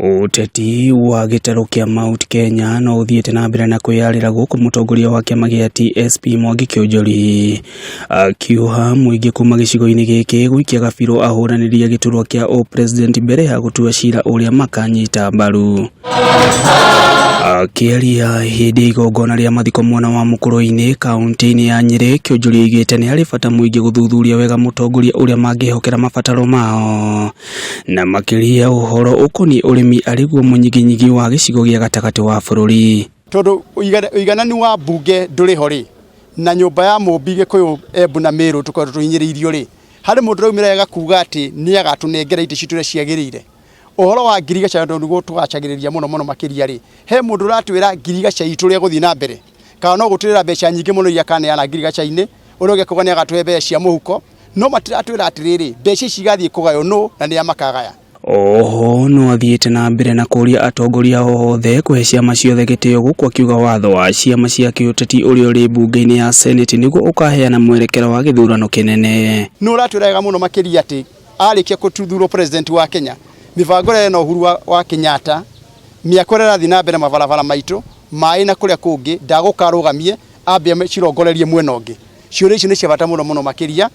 Ũteti wa gĩtarũ kĩa Mount Kenya no ũthiĩte na mbere na kwĩyarĩra gũkũ mũtongoria wa kĩama gĩa TSP Mwangi Kĩonjori akiuha mũingĩ kuma gĩcigo-inĩ gĩkĩ gũikia gabirũ ahũranĩri a gĩturwa kĩa ũ-president mbere ya gũtua cira ũrĩa makanyita mbaru. Akĩaria hĩndĩ ya igongona rĩa mathiko mwena wa Mũkũrwe-inĩ kaunti-inĩ ya Nyĩrĩ, Kĩonjori oigĩte nĩ harĩ bata mũingĩ gũthuthuria wega mũtongoria ũrĩa mangĩhokera mabataro mao na makĩria ũhoro ũkoniĩ ũrĩmi arĩ guo mũnyiginyigi wa gĩcigo gĩa gatagatĩ wa bũrũri. Tondũ ũigananu wa mbunge ndũrĩ ho rĩ, na nyũmba ya Mũmbi Gĩkũyũ, Embu na Mĩrũ tũkoretwo tũhinyĩrĩirio rĩ, harĩ mũndũ ũraumĩra wega kuga atĩ nĩ agatũnengera itĩ citũ ũrĩa ciagĩrĩire? Ũhoro wa ngirigaca tondũ nĩguo tũgacagĩrĩria mũno mũno makĩria rĩ, he mũndũ ũratwĩra ngirigaca itũ ũrĩa ĩgũthiĩ na mbere? Kana no gũtwĩra mbeca nyingĩ mũno iria akaneana ngirigaca-inĩ, ũrĩa ũngĩ akauga nĩ agatũhe mbeca cia mũhuko, no matiratwĩra atĩrĩrĩ, mbeca ici igathiĩ kũgaywo nũ na nĩa makagaya. Oho no athiĩte na mbere na kũria atongoria othe kũhe ciama ciothe gĩtĩo gũkũ akiuga watho wa ciama cia kĩũteti ũrĩa ũrĩ mbunge-inĩ ya Senate nĩguo ũkaheana mwerekera wa gĩthurano kĩnene. Nũ ũratwĩra wega mũno makĩria atĩ arĩkia gũthurwo president wa Kenya, mĩbango ĩrĩa ĩna Uhuru wa Kenyatta, mĩako ĩrĩa ĩrathiĩ na mbere mabarabara maitũ, maĩ na kũrĩa kũngĩ, ndagũka arũgamie ambe acirongorerie mwena ũngĩ. Ciũria icio nĩ cia bata mũno mũno makĩria,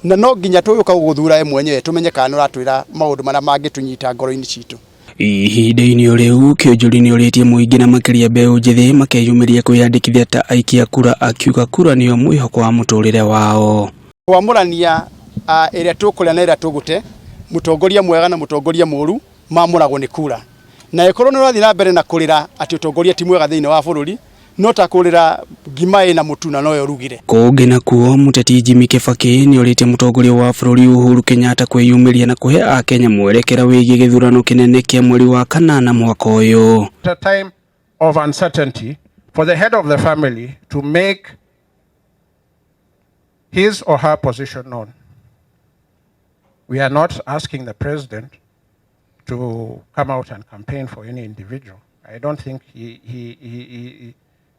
na no nginya tũgĩũka gũgũthura we mwenyewe tũmenye kana nĩ ũratwĩra maũndũ marĩa mangĩtũnyita ngoro-inĩ citũ. Ihinda-inĩ o rĩu, Kĩonjori nĩorĩtie mũingĩ na makĩria mbeũ njĩthĩ makeyumĩria kwĩyandĩkithia ta aikia kura akiuga kura nĩyo mwĩhoko wa mũtũrĩre wao. Kwamũrania ĩrĩa tũkũrĩa na ĩrĩa tũgũte, mũtongoria mwega na mũtongoria mũru mamũragwo nĩ kura. Na ĩkorwo nĩ ũrathiĩ na mbere na kũrĩra atĩ ũtongoria ti mwega thĩinĩ wa bũrũri, no ta kũrĩra ngima ĩna mũtu na noyo ũrugire. Kũngĩ nakuo, mũteti Jimmy Kibaki nĩorĩtie mũtongoria wa bũrũri Uhuru Kenyatta kwĩyumĩria na kũhe akenya mwerekera wĩgiĩ gĩthurano kĩnene kĩa mweri wa kanana mwaka ũyũ. At a time of uncertainty for the head of the family to make his or her position known. We are not asking the president to come out and campaign for any individual. I don't think he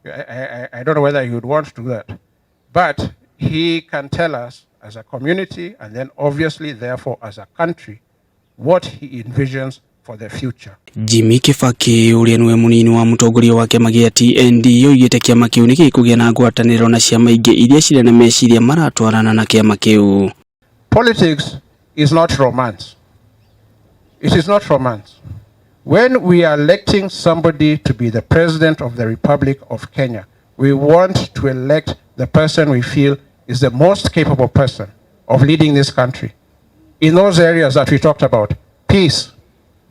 I don't know whether he would want to do that. But he can tell us as a community and then obviously therefore as a country what he envisions for the future. Jimmy Kibaki ũrĩa nĩwe mũnini wa mũtongoria wa kĩama gĩa TND oigĩte kĩama kĩu nĩ gĩkũgĩa na ngwatanĩro na ciama ingĩ iria cirĩ na meciria maratwarana na kĩama kĩu. Politics is not romance. It is not romance. When we are electing somebody to be the president of the Republic of Kenya, we want to elect the person we feel is the most capable person of leading this country. In those areas that we talked about, peace,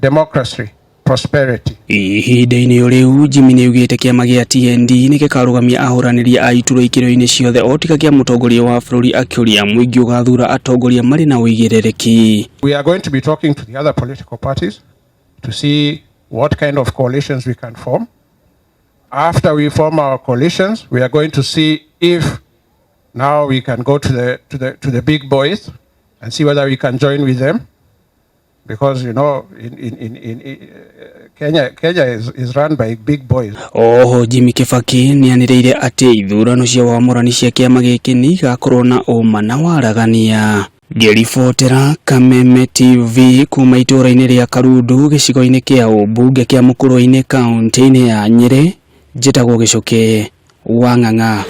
democracy, prosperity. Ihinda-inĩ o rĩu Jimmy nĩaugĩte kĩama gĩa TND nĩ gĩkarũgamia ahũranĩri a iturwa ikĩro-inĩ ciothe o tiga kĩa mũtongoria wa bũrũri akĩũria mũingĩ ũgathura atongoria marĩ na ũigĩrĩrĩki. We are going to be talking to the other political parties to see what kind of coalitions we can form. After we form our coalitions, we are going to see if now we can go to the big boys and see whether we can join with them. Because, you know, in Kenya is run by big boys. Oho Jimmy Kibaki nĩanĩrĩire atĩ ithurano cia wamũrani cia kĩama gĩkĩ nĩ igakorwo na ũma na waragania. Ngĩribotera Kameme TV kuma itũũra-inĩ rĩa Karundu gĩcigo-inĩ kĩa ũmbunge kĩa Mũkũrwe-inĩ kaunti-inĩ ya Nyĩrĩ, njĩtagwo Gĩcũkĩ wa Ng'ang'a.